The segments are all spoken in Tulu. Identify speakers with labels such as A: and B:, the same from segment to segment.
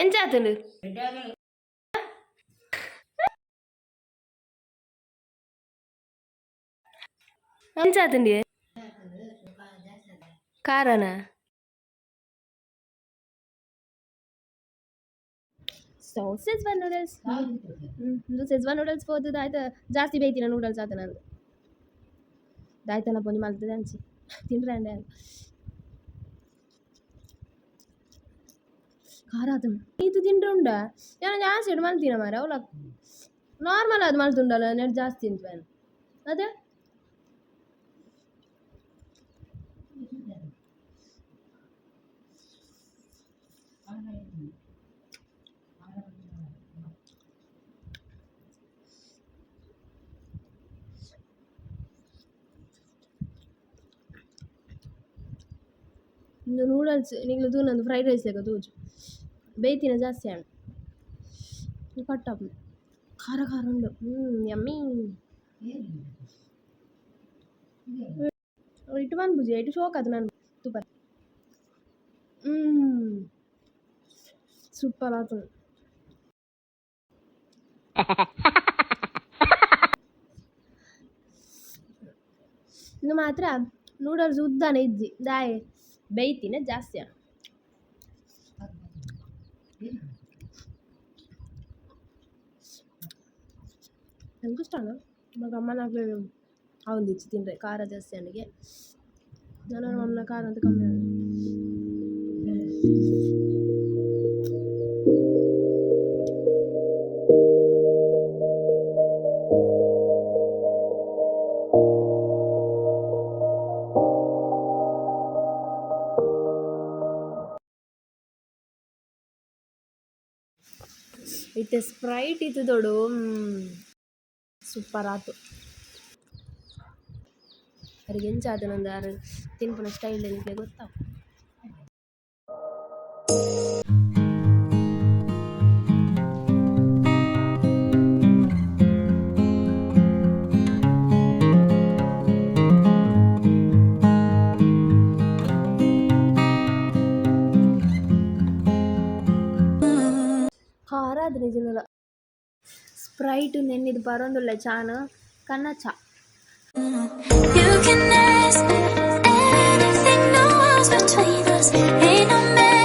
A: ಎಂಚಾತುಂಡು? ಎಂಚಾತುಂಡಿ? ಖಾರನ? ಸೊ ಸೆಜ್ವಾನ್ ನೂಡಲ್ಸ್, ಇದು ಸೆಜ್ವಾನ್ ನೂಡಲ್ಸ್ ಪೋದು ಆಯ್ತು. ಜಾಸ್ತಿ ಬೇಯ್ತಿನ ನೂಡಲ್ಸ್ ಆತ ನಂದು. ದಾಯ್ತನ ಪೊಂಜಿ ಮಲ್ತದೆ ಅಂಚಿ ತಿಂಡ್ರೆ. ಖಾರ ಆತನ. ಇದು ತಿಂಡ್ರೆ ಉಂಡ ಯಾನ ಜಾಸ್ತಿ ಮಲ್ತಿನ ಮಾರ. ಅವಲ ನಾರ್ಮಲ್ ಅದು ಮಲ್ತುಂಡಲ್ಲ, ನೆಟ್ ಜಾಸ್ತಿ ತಿಂತ್ವೇನು ಅದೇ. ಇಂದು ನೂಡಲ್ಸ್ ನಿಗ್ಲು ತೂನಂದು ಫ್ರೈಡ್ ರೈಸ್ ಲೆಕ್ಕ ತೂಜು. ಬೇಯ್ತಿನ ಜಾಸ್ತಿ ಆಂಡ್ ಕಟ್ಟಪ್ಪು. ಖಾರ ಖಾರ ಉಂಡು. ಯಮ್ಮಿ. ಇಟ್ಟು ಮನ್ಪುಜಿ, ಇಟ್ಟು ಶೋಕ್ ಅದು ನಾನು ಸೂಪರ್. ಸೂಪರ್ ಆತುಂಡು. ಇಂದು ಮಾತ್ರ ನೂಡಲ್ಸ್ ಉದ್ದಾನೆ ಇಜ್ಜಿ, ದಾಯೆ ಬೇಯ್ತಿನ ಜಾಸ್ತಿ. ನಂಗೆ ಇಷ್ಟ ಮಗ ಅಮ್ಮನಾಗ್ಲೇ ಅವಂದಿಚ್ಚಿ ತಿಂದರೆ ಖಾರ ಜಾಸ್ತಿ ಅನಿಗೆ. ನಾನು ಅಮ್ಮನ ಖಾರ ಅಂತ ಕಮ್ಮಿ ಆಗ. ಇತ್ತೆ ಸ್ಪ್ರೈಟ್ ಇತ್ತದೋಡು, ಸೂಪರ್ ಆತು. ಅರಿಗೆ ಎಂಚ ಆತನಂದು ಆರು ತಿನ್ಪುನ ಸ್ಟೈಲ್ ನಿಮಗೆ ಗೊತ್ತಾ? ಖಾರ ಅದು ನಿಜನಲ್ಲ. ಸ್ಪ್ರೈಟ್ ನೆನ್ನಿದು ಬರೋಂದುಲ್ಲ ಚಾನ ಕನ್ನ ಚಾ.
B: You can ask anything, no walls between us. Ain't no man.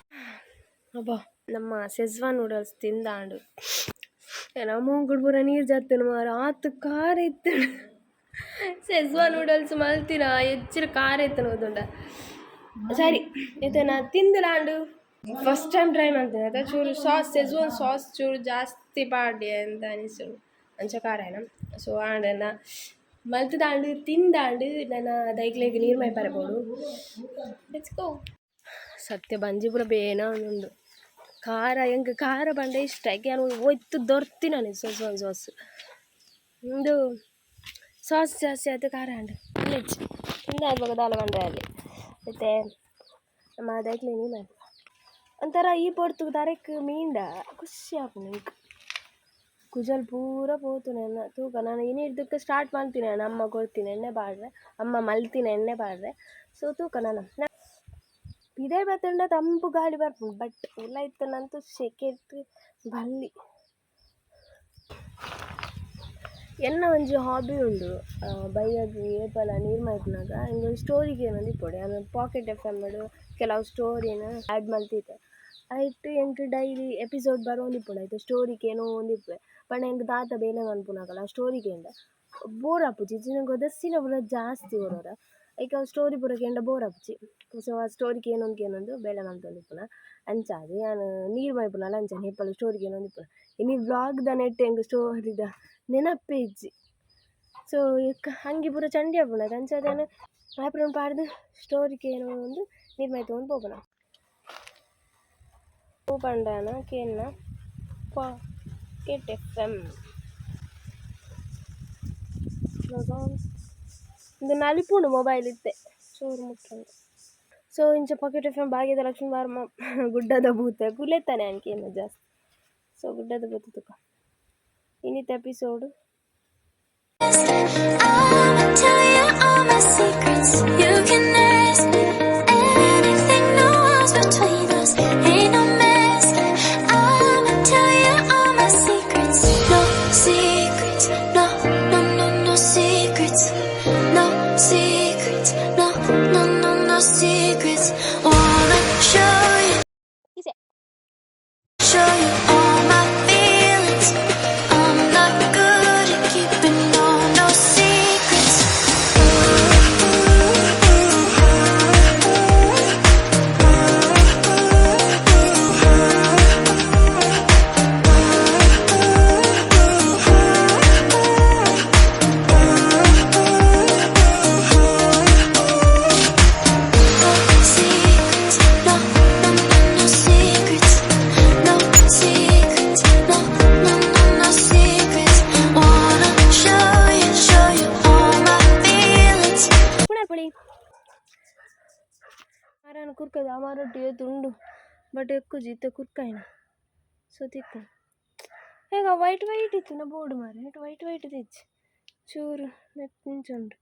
A: ಅಬ್ಬಾ, ನಮ್ಮ ಸೆಜ್ವಾನ್ ನೂಡಲ್ಸ್ ತಿಂದಾಂಡು. ನಮ್ಮ ಮೂಗುಡ್ ಪೂರ ನೀರು ಜತ್ತುನು ಮಾರ, ಆತು ಖಾರ ಇತ್ತು. ಸೆಜ್ವಾನ್ ನೂಡಲ್ಸ್ ಮಲ್ತಿನ ಎಚ್ಚಿರ ಖಾರ ಇತ್ತು ಗೊತ್ತುಂಡ. ಸರಿ, ಇತ್ತೆ ನಾ ತಿಂದಲಾಂಡು. ಫಸ್ಟ್ ಟೈಮ್ ಟ್ರೈ ಮಾಡ್ತೀನಿ ಅದ. ಚೂರು ಸಾಸ್, ಸೆಜ್ವಾನ್ ಸಾಸ್ ಚೂರು ಜಾಸ್ತಿ ಪಾಡ್ಯ ಅಂತ ಅನಿಸುಂಡು, ಅಂಚ ಖಾರ ಏನ. ಸೊ ಆಂಡ ಮಲ್ತದಾಂಡು, ತಿಂದಾಂಡು. ನನ್ನ ದೈಕ್ಲೆಗ್ ನೀರು ಮೈಪರೆ ಬೋಡು. Let's go. ಸತ್ಯ ಬಂಜಿ ಪೂರ ಬೇನ ಒಂದೊಂದು ಖಾರ. ಎಂಕ್ ಖಾರ ಪಂಡ ಇಷ್ಟ. ಯಾಕೆ ಯಾನ್ ಒಯ್ತು ದೊರ್ತಿ ನಾನು ಸೆಜ್ವಾನ್ ಸಾಸ್. ಉಂದು ಸಾಸ್ ಜಾಸ್ತಿ ಆಯ್ತು, ಖಾರ ಆಂಡ್ ನೆಚ್ಚಿ ತಿಂದಾದ್ ಬೊಕ ದಾಲ ಪಂಡ್ರೆ ಅಲ್ಲಿ. ಇತ್ತೆ ನಮ್ಮ ದೈಕ್ಲೆ ನೀರು ಮೈಪುವ. ಒಂಥರ ಈ ಪೊರ್ತುಗು ತರೆಕ್ ಮೀಂಡ ಖುಷಿ ಆಪುಂಡು ಎಂಕ್. ಕುಜಲ್ ಪೂರ ಪೋತುಂಡು ಎನ್ನ. ತೂಕ, ನಾನು ಇನಿರ್ದಕ್ಕೆ ಸ್ಟಾರ್ಟ್ ಮಲ್ತಿನ ಅಮ್ಮ ಕೊರ್ತಿನ ಎಣ್ಣೆ ಪಾಡ್ರೆ, ಅಮ್ಮ ಮಲ್ತಿನ ಎಣ್ಣೆ ಪಾಡ್ರೆ. ಸೊ ತೂಕ, ನಾನು ಪಿದಯಿ ಬತ್ತುಂಡ ತಂಪು ಗಾಳಿ ಬರ್ಪುಂಡು, ಬಟ್ ಉಲ ಇತ್ತುಂಡಂತೂ ಸೆಕೆಟ್ ಬಲ್ಲಿ. ಎನ್ನ ಒಂಜಿ ಹಾಬಿ ಉಂಡು. ಬಯ್ಯಗ್ ಏಪಲ ನೀರು ಮೈಪುನಗ ಎಂಕ್ ಸ್ಟೋರಿ ಕೇನೊಂದು ಇಪ್ಪೊಡು. ಯಾನ್ ಪಾಕೆಟ್ ಎಫ್ ಎಮ್ ಡ್ ಕೆಲವು ಸ್ಟೋರಿನ್ ಆ್ಯಡ್ ಮಲ್ತಿತ್ತೆ. ಐಟ್ ಎಂಕ್ ಡೈಲಿ ಎಪಿಸೋಡ್ ಬರೋಂದಿಪ್ಪುಂಡು. ಐತ ಸ್ಟೋರಿ ಕೇನೊಂದಿಪ್ಪುವೆ. ಪಂಡ ಎಂಕ್ ದಾದ ಬೇಲೆ ಮನ್ಪುನಗಲ ಸ್ಟೋರಿ ಕೇಂಡ ಬೋರ್ ಆಪುಜಿ. ಇಜ್ಜಿಂಡ ಒದಸ್ಸಿನ ಪೂರ ಜಾಸ್ತಿ ಒರೋರ. ಐಕ್ ಅವು ಸ್ಟೋರಿ ಪೂರ ಕೇಂಡ ಬೋರ್ ಆಪುಜಿ. ಸೊ ಆ ಸ್ಟೋರಿ ಕೇನೊಂದು ಕೇನೊಂದು ಬೇಲೆ ಮಲ್ತೊಂದಿಪ್ಪುನ. ಅಂಚಾದ್ ಯಾನ್ ನೀರು ಮೈಪುನಲ ಅಂಚನೆ ಏಪಲ ಸ್ಟೋರಿ ಕೇನೊಂದಿಪ್ಪುನ. ಇನಿ ವ್ಲಾಗ್ದ ನೆಟ್ ಎಂಕ್ ಸ್ಟೋರಿದ ನೆನಪೇ ಇಜ್ಜಿ. ಸೊ ಅಂಗಿ ಪೂರ ಚಂಡಿ ಆಪುಂಡು. ಅಂಚಾದ್ ಯಾನ್ ಆ್ಯಪ್ರೋನ್ ಪಾಡ್ದು ಸ್ಟೋರಿ ಕೇನೊಂದು ನೀರು ಮೈತೊಂದು ಪೋಪುನ. ಪೂ ಪಂಡಾನ ಕೇನ್ನ ಪಾಕೆಟ್ ಎಫ್ ಎಮ್ ಇಂದು ನಲಿಪುಂಡು ಮೊಬೈಲ್ ಇತ್ತೆ ಚೂರು ಮುಟ್ಟುಂಡು. ಸೊ ಇಂಚ ಪಾಕೆಟ್ ಎಫ್ ಎಮ್ ಭಾಗ್ಯದ ಲಕ್ಷ್ಮೀ ಬಾರಮ್ಮ, ಗುಡ್ಡದ ಭೂತ ಕುಲೆತ್ತಾನೆ ಅಂಕೇನು ಜಾಸ್ತಿ. ಸೊ ಗುಡ್ಡದ ಭೂತ ತುಕ ಇನ್ನಿತ್ತ episode.
B: I'ma tell you all my secrets. You can ask anything, no walls between us. Ain't no mess. secrets. Wanna show you, show you all my feelings. I'm not good at keeping no, no secrets. No secrets, no, no, no, no secrets. No secrets, no, no, no, no secrets. Wanna show you all my feelings.
A: ಪುಣರ್ಪಳಿ ಅರನ ಕುರ್ಕದ ಅಮಾರೊಟ್ಟಿ ಏತು ಉಂಡು ಬಟ್ ಎಕ್ಕುಜಿ ಇತ್ತೆ ಕುರ್ಕಾಯಿನ ಸೊ ತಿಕ್ಕು ಹೇಗ ವೈಟ್ ವೈಟ್ ಇತ್ತು ನಾ ಬೋರ್ಡ್ ಮಾರೆ ವೈಟ್ ವೈಟ್ తెచ్చి ಚೂರು ನೆಟ್ ಉಂಡು.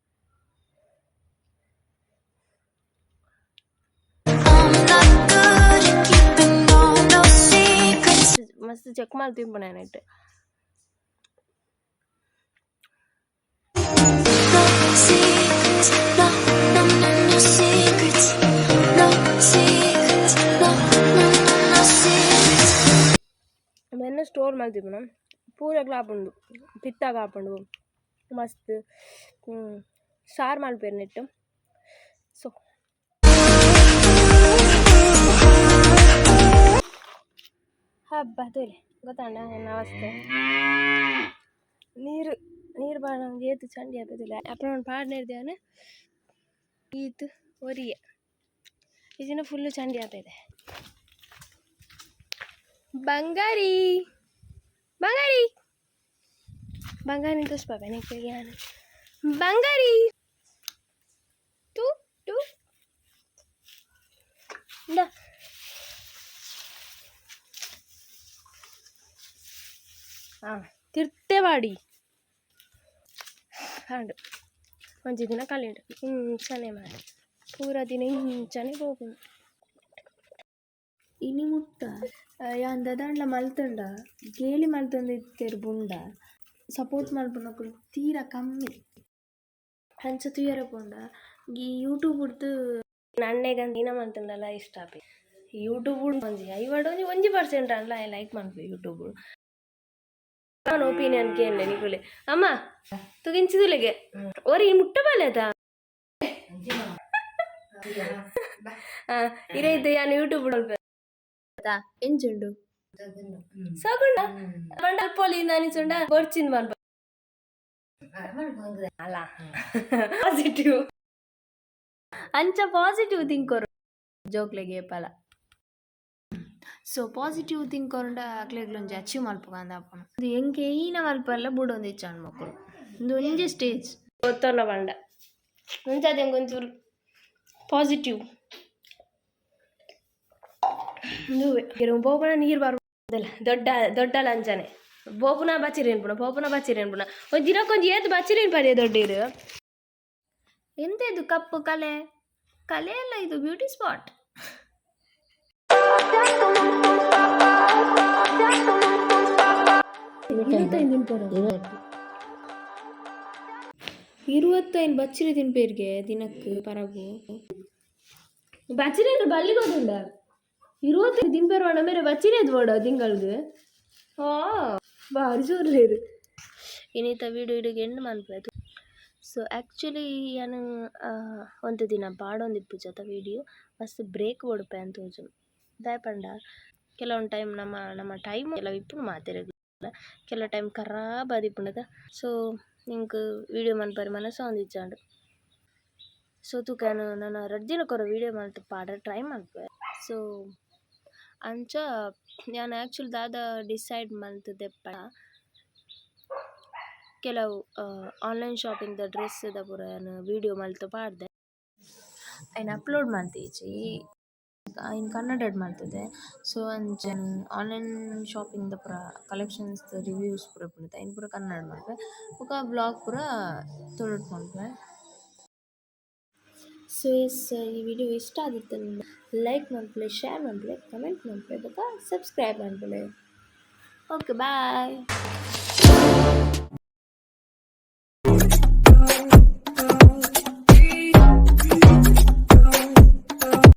B: I'm not good at keeping no, no secrets.
A: ಮಸ್ತ್ ಚೆಕ್ ಮಲ್ತಿಪ್ಪುನ ನೆಟ್.
B: No secrets, no, no, no, no secrets. No secrets, no, no, no, no secrets.
A: ಮೆನ್ನ store ಮಲ್ತಿಪ್ಪುನ ಪೂರ ಆಪುಂಡು ಪಿತ್ತಾಗ ಆಪುಂಡು ಮಸ್ತ್ ಸಾರು ಮಲ್ಪೆರ್ ನೆಟ್ ಸೊ ಹಬ್ಬ ತೂಲೆ ಗೊತ್ತಾಂಡ ಎನ್ನ ಅವಸ್ಥೆ. ನೀರು ನೀರು ಪಾಡೊಂದು ಏತ್ ಚಂಡಿ ಆಪೆ ತೂಲೆ. ಅಪ್ಪನ ಪಾಡ್ನೆರ್ದ್ಯಾನ ಈತ್ ಒರಿಯೆ ಇಜಿನ ಫುಲ್ಲು ಚಂಡಿ ಆಪೆದೆ. ಬಂಗಾರಿ ಬಂಗಾರಿ ಬಂಗಾರಿ ತೋಸ್ಪಾಪೆ ನೆಕ್ಕಿಗೆ ಯಾನ್ ಬಂಗಾರಿ ಟು ಟು ಇಂದ. ತಿರ್ತೆ ಬಾಡಿ ಆಂಡ್ ಒಂಜಿ ದಿನ ಕಲಿಂಡು ಇಂಚನೆ ಮಾರೆ ಪೂರ ದಿನ ಇಂಚನೆ ಪೋಪುಂಡು.
C: ಇನಿ ಮುಟ್ಟ ಯಾನ್ ದಾದಾಂಡ್ಲ ಮಲ್ತುಂಡ ಗೇಲಿ ಮಲ್ತೊಂದು ಇತ್ತೆರ್ ಬುಂಡ ಸಪೋರ್ಟ್ ಮಲ್ಪುನಕುಲು ತೀರ ಕಮ್ಮಿ. ಅಂಚ ತೂಯರೆ ಪೋಂಡ ಈ ಯೂಟ್ಯೂಬ್ ಡ್ದು
A: ಅಣ್ಣೆಗ್ ದಿನ ಮಲ್ತುಂಡಲ ಇಷ್ಟ ಆಪೆ. ಯೂಟ್ಯೂಬ್ ಒಂಜಿ ಐವಡ್ ಒಂಜಿ ಒಂಜಿ ಪರ್ಸೆಂಟ್ ಆಂಡಲ ಆಯೆ ಲೈಕ್ ಮನ್ಪುವೆ ಯೂಟ್ಯೂಬ್. ಯಾನ್ ಒಪೀನಿಯನ್ ಕೇನ್ಲೆ ನಿಕುಲೆ. ಅಮ್ಮ ತುಗಿಂಚಿದುಲೆಗೆ ಒರಿ ಮುಟ್ಟ ಬಾಲೆದ ಇರೆ ಇತ್ತೆ ಯಾನ್ ಯೂಟ್ಯೂಬ್ ಎಂಚುಂಡು ಸಗುಂಡ ಪಂಡ ಅಲ್ಪೊಲಿ ಅನಿಸುಂಡ ಬೊರ್ಚಿಂದ್ ಮಲ್ಪ ಅಲ್ಲ ಪಾಸಿಟಿವ್.
C: ಅಂಚ ಪಾಸಿಟಿವ್ ಥಿಂಕ್ ಕೊರು ಜೋಕ್ಲೆಗ್ ಏಪಲ. ಸೊ ಪಾಸಿಟಿವ್ ಥಿಂಕ್ ಕೊರ್ಂಡ ಅಕ್ಲೆಗ್ಲ ಒಂಜಿ ಅಚೀವ್ ಮಲ್ಪುಗ ಆಪುಂಡು. ಉಂದು ಎಂಕ್ ಏಯ್ನ ಮಲ್ಪೆರ್ಲ ಬುಡೊಂದಿಜ್ಜಾಂಡ್ ಮೊಕುಲು ಉಂದು ಒಂಜಿ ಸ್ಟೇಜ್.
A: ಗೊತ್ತೊನ್ನ ಪಂಡ ಅಂಚಾದ್ ಎಂಕ್ ಒಂಚೂರು ಪಾಸಿಟಿವ್ ಉಂದುವೆ ಪೋಪುನ ನೀರು ಬರ್ದಲ್ಲ ದೊಡ್ಡ ದೊಡ್ಡ ಲಂಚನೆ ಪೋಪುನ ಬಚ್ಚಿರಿ ಅನ್ಪುನ ಪೋಪುನ ಬಚ್ಚಿರಿ ಅನ್ಪುನ ಒಂಜಿ ದಿನಕ್ಕೊಂಜಿ ಏತ್ ಬಚ್ಚಿರಿ ಅನ್ಪರೆ ದೊಡ್ಡೀರು.
C: ಎಂತ ಇದು ಕಪ್ಪು ಕಲೆ ಕಲೆ ಅಲ್ಲ, ಇದು ಬ್ಯೂಟಿ ಸ್ಪಾಟ್.
A: 25 ಬಚ್ಚಿರಿ ತಿನ್ಪೇರಿಗೆ ದಿನಕ್ಕೆ ಪರಬು ಬಚ್ಚಿರಿ ಅಂದ್ರೆ ಬಲ್ಲಿಗೆ ಹೋದುಂಡ 25 ತಿನ್ಪೇರು ವಾಡ ಮೇರೆ ಬಚ್ಚಿರಿ ಅದು ವಾಡ ತಿಂಗಳಿಗೆ ಹಾ ಭಾರಿ ಜೋರ್ಲೇರು.
C: ಇನಿತ ವೀಡಿಯೋ ಇಡೆಗ್ ಎಂಡ್ ಮನ್ಪುವೆ. ಸೊ ಆ್ಯಕ್ಚುಲಿ ಯಾನ್ ಒಂತೆ ದಿನ ಪಾಡೊಂದಿಪ್ಪುಜತ ವೀಡಿಯೋ ಮಸ್ತ್ ಬ್ರೇಕ್ ಬೋಡುಪೆ ಅಂದ್ ತೋಜುಂಡು. ದಾಯೆ ಪಂಡ ಕೆಲವೊಂದು ಟೈಮ್ ನಮ್ಮ ನಮ್ಮ ಟೈಮ್ ಕೆಲವು ಇಪ್ಪುಂಡು ಮಾತೆರೆಗ್ಲ ಕೆಲವು ಟೈಮ್ ಖರಾಬ್ ಆದಿಪ್ಪುಂಡತ. ಸೊ ಎಂಕ್ ವೀಡಿಯೋ ಮನ್ಪರೆ ಮನಸ್ಸು ಆವೊಂದಿಜ್ಜಾಂಡ್. ಸೊ ತೂಕ ಯಾನ್ ನನ ರಡ್ಡ್ ದಿನಕ್ಕೊರ ವೀಡಿಯೋ ಮಲ್ತ್ ಪಾಡ್ರೆ ಟ್ರೈ ಮನ್ಪುವೆ. ಸೊ ಅಂಚ ಯಾನ್ ಆ್ಯಕ್ಚುಲಿ ದಾದ ಡಿಸೈಡ್ ಮಲ್ತುದೆ ಪಂಡ ಕೆಲವು ಆನ್ಲೈನ್ ಶಾಪಿಂಗ್ ದ ಡ್ರೆಸ್ ದ ಪೂರ ಯಾನ್ ವೀಡಿಯೋ ಮಲ್ತ್ ಪಾಡ್ದೆ. ಐನ್ ಅಪ್ಲೋಡ್ ಮಲ್ತಿಜಿ. ಐನ್ ಕನ್ನಡಡ್ ಮಲ್ತುದೆ. ಸೊ ಅಂಚ ಆನ್ಲೈನ್ ಶಾಪಿಂಗ್ ದ ಪೂರ ಕಲೆಕ್ಷನ್ಸ್ ದ ರಿವ್ಯೂಸ್ ಪೂರ ಇಪ್ಪುಂಡು ಐನ್ ಪೂರ ಕನ್ನಡಡ್ ಮನ್ಪುವೆ ಬೊಕ ವ್ಲೋಗ್ ಪೂರ ತುಳುಟ್ ಮನ್ಪುವೆ. ಸೊ ಎಸ್, ಈ ವಿಡಿಯೋ ಇಷ್ಟ ಆದಿತ್ತುಂಡ ಲೈಕ್ ಮನ್ಪುಲೆ, ಶೇರ್ ಮನ್ಪುಲೆ, ಕಮೆಂಟ್ ಮನ್ಪುಲೆ ಬೊಕ ಸಬ್ಸ್ಕ್ರೈಬ್ ಮನ್ಪುಲೆ. Okay, bye.